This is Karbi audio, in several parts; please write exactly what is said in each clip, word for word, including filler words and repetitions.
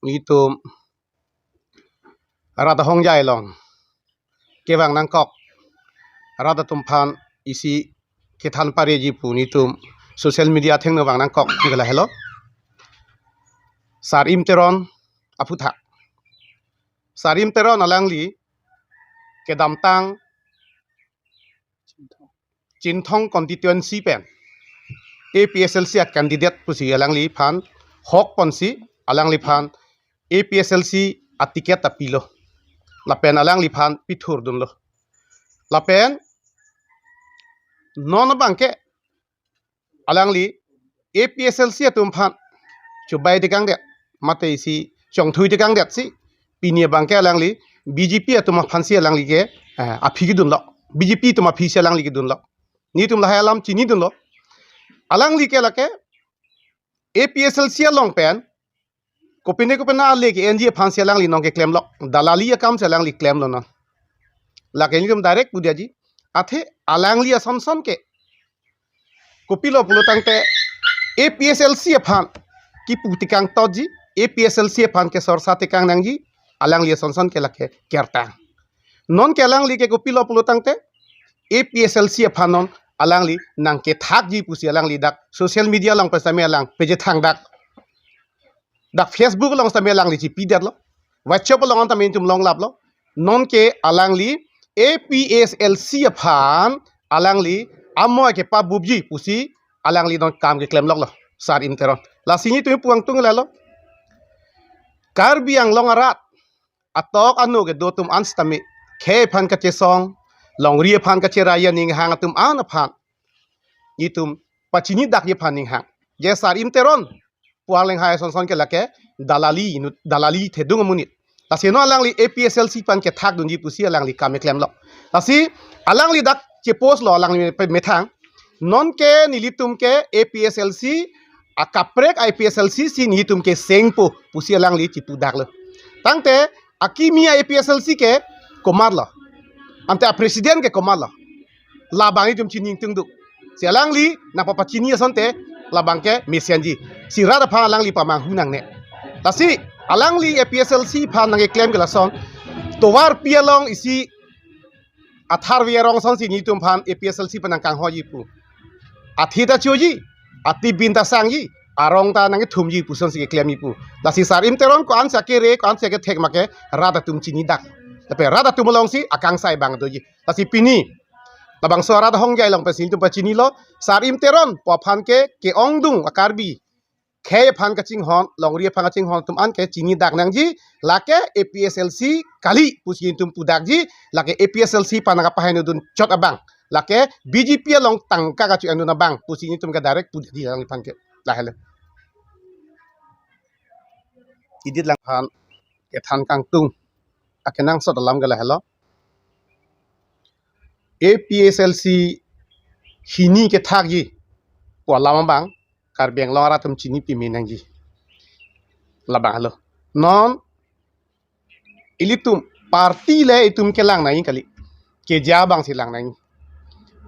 nelitum rat ahongjai along kevang nangkok rat atum aphan isi kethan pareji pu nelitum social media athengno vang nangkok pu ke lahelo. Sar Im Teron aphuthak. Sar Im Teron alangli kedamtang Chinthong constituency pen A P H L C a candidate pusi alangliphan hok ponsi alangliphan A P H L C a ticket ta pilo. Lapen alangliphan pithurdunlo. Lapen non abangke alangli A P H L C atum aphan chubai tekangdet, mate isi chongthui tekangdet si pini abangke alangli B J P atum aphansi alangli ke, eh, aphi kedunlo. B J P atum aphisi alangli kedunlo. Nelitum lahai alam chinidunlo. Alangli ke lake A P H L C along pen kopine kopine ale ke-enji aphansi alangli nong keklemlo. Dalali akam si alangli klemlo non. Lake nelitum direct pu diaji. Athe alangli asonson ke kopilo pulo tangte A P H L C aphan kipu tekang totji, A P H L C aphan kesorsa tekang nangji, alangli asonson ke lake kertang. Non ke alangli ke kopilo pulo tangte A P H L C aphan non alangli nangkethakji pusi alangli dak social media along pen sitame alang pejethang dak. Dak Facebook along sitame alangli chipidetlo. WhatsApp along sitame nelitum longlaplo. Non ke alangli A P H L C aphan alangli amoi kepabupji pusi alangli non kam keklemloklo. Sar Im Teron. Lasi nelitum pu angtung lalo. Karbi Anglong arat atok ano kedo atum an sitame khei aphan kachesong, longri aphan kacherai aning hang atum an aphan nelitum pachinidak ji aphan ninghang. Je Sar Im Teron pu arleng hai asonson ke lake dalali inut, dalali thedung amonit. Lasi non alangli A P H L C aphan kethakdunji pusi alangli kam keklemlo. Lasi alangli dak chepostlo alangli methang. Non ke nelitum ke A P H L C akaprek A P H L C si nelitum ke sengpo pusi alangli chipudaklo. Tangte akimi A P H L C ke komatlo. Ante a president ke komatlo. Labang itum chiningtungduk. Si alangli nangpapachini asonte labang ke mesenji. Si rat aphan alangli pamanghu nangne. Lasi alangli A P H L C aphan nangkeklem ke lason. Tovarpi along isi Atharve arong asonsi nelitum aphan A P H L C aphan nangkanghoji pu. Athi ta choji, atibin ta sangji, arong ta nangkethumji pu asonsi keklemji pu. Lasi Sar Im Teron ko-ansi akere, ko-ansi akethek make rat atum chinidak. Tapi rat atum alongsi akangsai abang doji. Lasi pini labangso arat ahongjai along pensi nelitum pachinilo, Sar Im Teron pu aphan ke ke-ongdung a-Karbi khei aphan kachinghon, longri aphan kachinghon atum an ke chinidak nangji, lake A P H L C kali pusi nelitum pudakji, lake A P H L C aphan nangkapaheno dunchot abang, lake B J P along tangka kacho-endun abang pusi nelitum ke direct pudakji alangphan ke. Lahelo. Idit lang aphan kethan kangtung akenangsot alam ke lahelo. A P H L C hini kethakji pu alam abang Karbi Anglong arat atum chini pime nangji. Labang lo. Non ilitum party le itum kelang nangji kali. Keja abangsi lang nangji.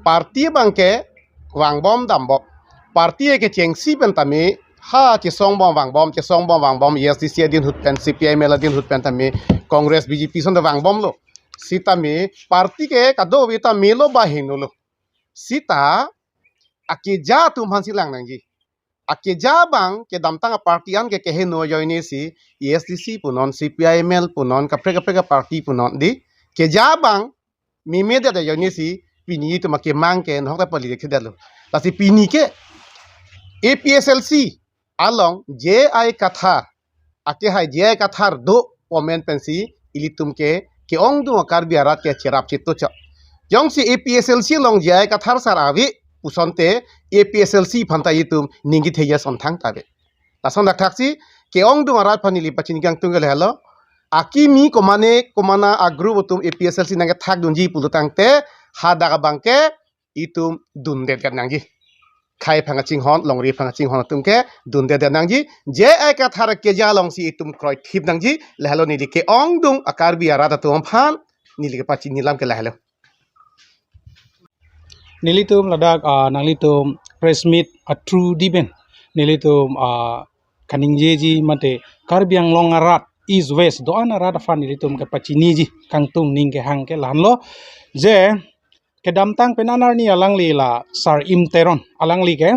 Party abang ke vangbom dambom. Party ke chengsi pen tame ha chesongbom vangbom, chesongbom vangbom, A S D C adin ahut pen, C P I M L adin ahut pen tame, Congress, B J P asonte vangbomlo. Sitame party ke kadokave ta melo ba henolo. Sita akeja atum aphansi lang nangji. Akeja abang kedamtang a-party an ke keheno ajoine si A S D C punon, C P I M L punon, kaprek kaprek a-party punon dei. Keja abang memedet ajoine si pini itum akemang ke nahok ta pali dekthedetlo. Lasi pini ke A P H L C along J I Kathar, akehai J I Kathar do pu amen pensi ilitum ke ke-ongdung a-Karbi arat ke cherap chetuchot. Jongsi A P H L C along J I Kathar sar ave pu asonte A P H L C aphan ta itum ningkethekji asonthang ta ave. Lason dakthaksi ke-ongdung arat aphan neli pachini kangtung ke lahelo. Akimi komane komana a-group atum A P H L C nangkethakdunji pulo tangte hadak abang ke itum dundedet nangji. Khei aphan kachinghon, longri aphan kachinghon atum ke dundedet nangji. J I Kathar akeja alongsi itum kroithip nangji. Lahelo neli ke-ongdung a-Karbi arat atum aphan neli kepachini alam ke lahelo. Nelitum ladak, ah, nanglitum press meet a-through di pen nelitum, ah, kaningjeji mate Karbi Anglong arat East West do-an arat aphan ilitum kepachiniji kangtung ning kehang ke lahenlo je kedamtang pen an arni alangli la Sar-im Teron alangli ke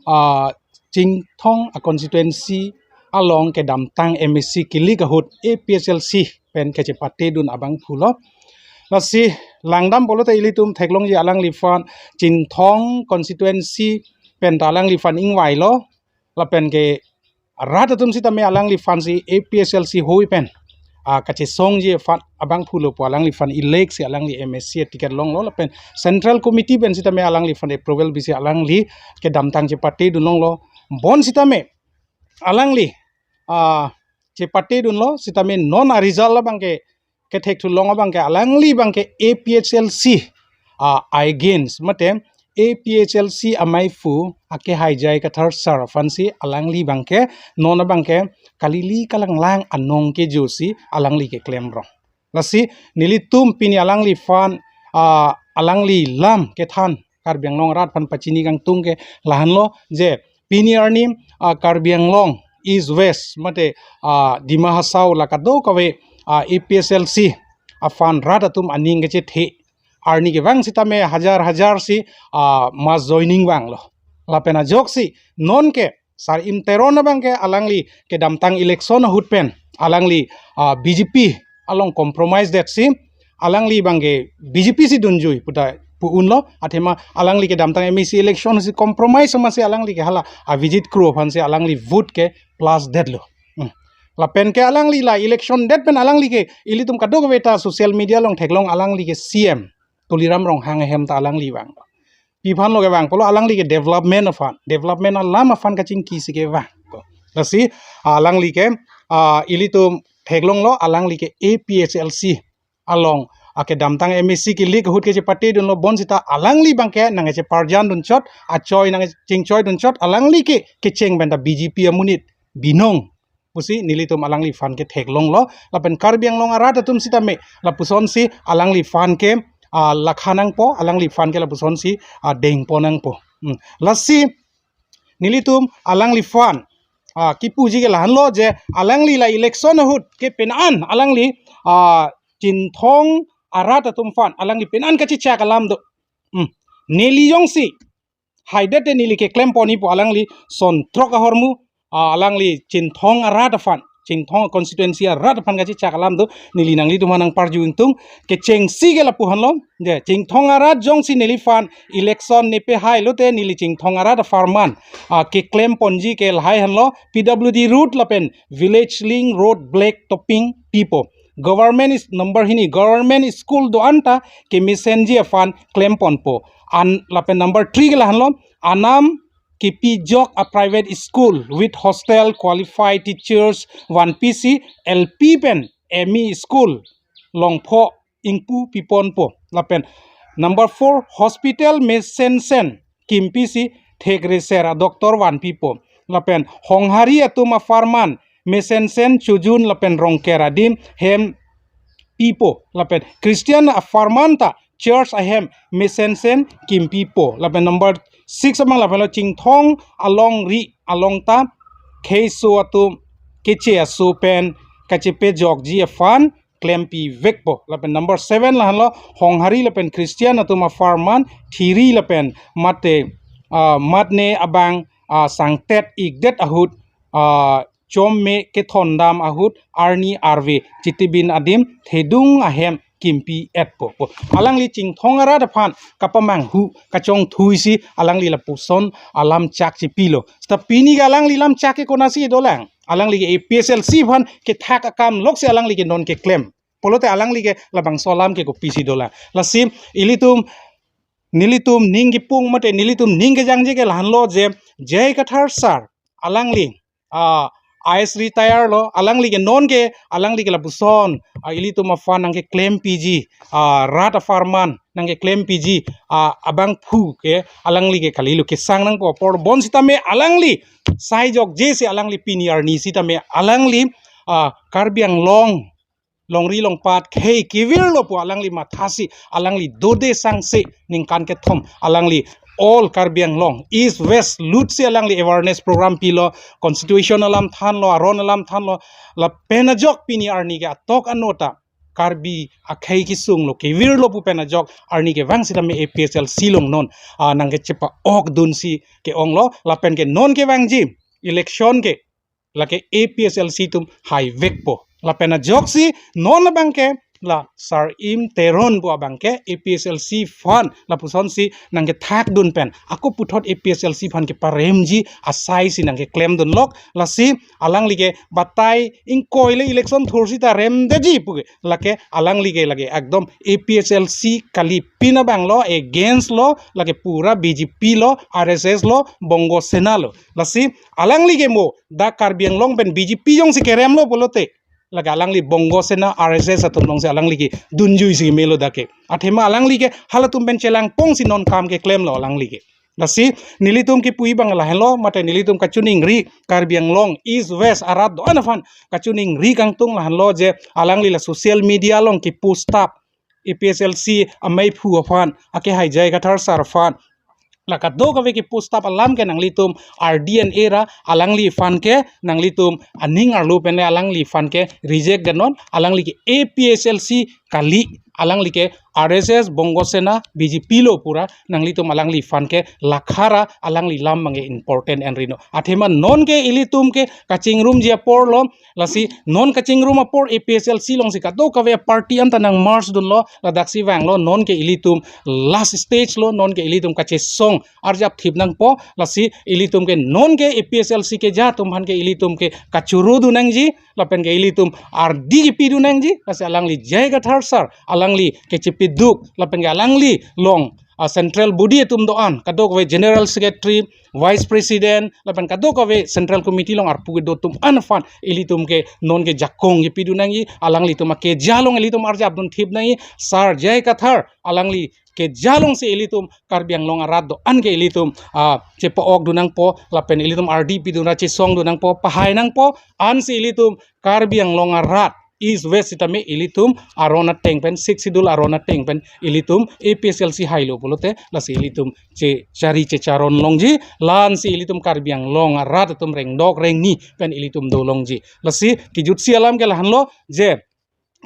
ah, Chinthong a constituency along kedamtang M A C kelik ahut A P H L C pen kachepatedun abangphu lo. Lasi langdam pulote ilitum theklongji alangliphan Chinthong constituency pen ta alangliphan ingvailo. Lapen ke rat atum sitame alangliphan si A P H L C hoi pen ah, kachesongji aphan abangphu lo pu alangliphan elect si alangli M A C ticket longlo lapen Central Committee pen sitame alangliphan approval bisi alangli kedamtang chepatedun longlo. Bonsitame alangli ah, chepatedunlo sitame non a result abang ke kethek thulong abang ke alangli abang ke A P H L C ah, against mate A P H L C amaiphu ake haijai Kathar sar aphan si alangli abang ke non abang ke kalili kalanglang anong kejo si alangli keklem rong. Lasi nelitum pini alangliphan ah, alangli lam kethan Karbi Anglong arat aphan pachini kangtung ke lahenlo je pini arni ah, Karbi Anglong East West mate ah, Dima Hasao la kadokave ah, A P H L C aphan rat atum aning kachethe arni kevang sitame hajar hajar si ah, mass joining vanglo. Lapen ajoksi non ke Sar-im Teron abang ke alangli kedamtang election ahut pen alangli ah, B J P along compromise det si alangli abang ke B J P si dunjui puta pu-unlo athema alangli kedamtang M A C election si compromise ma si alangli ke hala Avijit Kro aphan si alangli vote ke plus detlo. Hmm. Lapen ke alangli la election det pen alangli ke ilitum kadokave ta social media along theklong alangli ke C M Tuliram Ronghang ahem ta alangli vang. Pi aphan lo kevang pulo alangli ke development aphan, development alam aphan kachingki si kevang. Lasi alangli ke ah, ilitum theklonglo alangli ke A P H L C along ah, kedamtang M A C kelik ahut kachepatedunlo bonsita alangli abang ke nangkacheparjandun chot, achoi nangkachingchoidun chot, alangli ke kecheng pen ta B J P amonit binong pusi nelitum alangliphan ke theklonglo. Lapen Karbi Anglong arat atum sitame lapuson si alangliphan ke ah, lakha nangpo, alangliphan ke lapuson si ah, dengpo nangpo. Hmm. Lasi nelitum alangliphan ah, kipuji ke lahenlo je alangli la election ahut ke pen an alangli ah, Chinthong arat atum aphan alangli pen an kachechak alam do. Hmm. Neli jongsi haidet te neli keklem ponji pu alangli son throk ahormu ah, alangli Chinthong arat aphan, Chinthong constituency arat aphan kachechak alam do, neli nanglitum aphan nangparju ingtung. Kechengsi ke lapu henlo je Chinthong arat jongsi neliphan election nepehailo te neli Chinthong arat apharman ah, keklem ponji ke lahai henlo. P W D road lapen village link road black topping pipo. Government is number hini, government school do-an ta kemesenji aphan klem ponpo. An lapen number three ke lahenlo, anam kepijok a private school with hostel, qualified teachers vanpi si L P pen M E school longpho ingpu piponpo. Lapen number four, hospital mesensen kimpi si thekreser a doctor vanpipo. Lapen Honghari atum apharman mesensen chojun lapen Rongker adim hem pipo. Lapen Christian apharman ta church ahem mesensen kimpipo. Lapen number six abang lapenlo, Chinthong alongri along ta kheiso atum keche aso pen kachepejokji aphan klempivekpo. Lapen number seven lahenlo, Honghari lapen Christian atum apharman thiri lapen mate ah, matne abang ah, sangtet ikdet ahut ah, chom me kethondam ahut arni arve chitibin adim thedung ahem kimpi-etpo. Alangli Chinthong arat aphan kapamanghu kachongthui si alangli lapuson alam chak chipilo. Seta pini ke alangli lam chak ke konatsi dolang? Alangli ke A P H L C aphan kethak akam loksi alangli ke non keklem. Pulote alangli ke labangso alam ke kopisi dolang? Lasi ilitum, nelitum ning kipung mate nelitum ning kejangje ke lahenlo je J I Kathar sar alangli ah, I A S retire lo, alangli ke non ke, alangli ke lapuson ah, ilitum aphan nangkeklempiji ah, rat apharman nangkeklempiji ah, abangphu ke alangli ke kalilo, kesang nangpo apor bonsitame alangli sai jokje si alangli pini arni sitame alangli ah, Karbi Anglong longri longpat khei kevirlo pu alangli mathasi, alangli dode sangse ningkan kethom alangli all Karbi Anglong, East West lut si alangli awareness program pilo, constitution alam thanlo, aron alam thanlo, lapen ajok pini arni ke atok anota Karbi akhei kesung lo, kevirlo pu pen ajok arni kevang sitame A P H L C along non, ah, nangkechepa-ok dunsi ke-onglo, lapen ke non kevangji election ke lake A P H L C atum haivekpo. Lapen ajoksi non abangke la Sar Im Teron pu abangke A P H L C fund lapusonsi nangkethak dun pen, ako puthot A P H L C fund keparemji asai si nangkeklem dunlok, lasi alangli ke batai ingkoi le election thursi ta remdeji puke, lake alangli ke lake ekdom A P H L C kali, pin abanglo, against lo, lake pura B J P lo, R S S lo, Bongo Sena lo. Lasi alangli ke mo dak Karbi Anglong pen B J P jongsi keremlo pulote, lake alangli Bongo Sena, R S S atum alongsi alangli ke dunjui si melo dak ke. Athema alangli ke halatum pen chelangpong si non kam keklemlo alangli ke. Lasi nelitum kipu-i abang lahenlo, mate nelitum kachiningri, Karbi Anglong East West arat do-an aphan kachiningri kangtung lahenlo je alangli la social media along kipu stap A P H L C amei phu aphan, ake hai J I Kathar sir aphan, la kadokave kipu stap alam ke nanglitum R D N A ra alangliphan ke nanglitum aning arlo pen le alangliphan ke reject dun non, alangli ke A P H L C kali, alangli ke R S S, Bongo Sena, B J P lo pura, nanglitum alangliphan ke lakhara alangli lam abangke important en rino. Athema non ke ilitum ke kachingrumji apor lo, lasi non kachingrum apor A P H L C alongsi kadokave party anta nang merge dunlo, ladaksi vanglo, non ke ilitum last stage lo, non ke ilitum kachesong arjap thip nangpo, lasi ilitum ke non ke A P H L C keja atum aphan ke ilitum ke kachuru dun nangji, lapen ke ilitum ardi kipi dun nangji, lasi alangli J I Kathar sir, alangli kechepiduk, lapen ke alangli along, ah, central body atum do-an, kadokave general secretary, vice president, lapen kadokave central committee along arpu kedo atum an aphan ilitum ke non ke jakong kipi dun nangji, alanglitum akeja along ilitum arjap dun thip nangji, sir J I Kathar alangli keja alongsi ilitum Karbi Anglong arat do-an ke ilitum, ah, chepa-ok dun nangpo, lapen ilitum ardi pi dun ra chesong dun nangpo, pahai nangpo, ansi ilitum Karbi Anglong arat East West sitame ilitum aron ateng pen, Sixth Schedule aron ateng pen ilitum A P H L C hailo pulote, lasi ilitum che chari checharon longji, la-ansi ilitum Karbi Anglong arat atum rengdok rengni pen ilitum do longji. Lasi kejutsi alam ke lahenlo je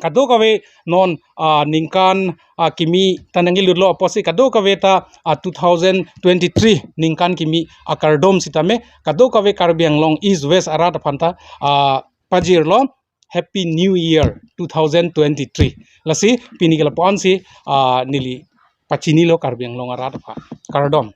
kadokave non, ah, ningkan, ah, kimi ta nangkelutlo apotsi kadokave ta, ah, two thousand twenty-three ningkan kimi akardom sitame kadokave Karbi Anglong East West arat aphan ta, ah, pajirlo Happy New Year two thousand twenty-three. Lasi pini ke lapu-ansi, ah, neli pachinilo Karbi Anglong arat aphan. Kardom.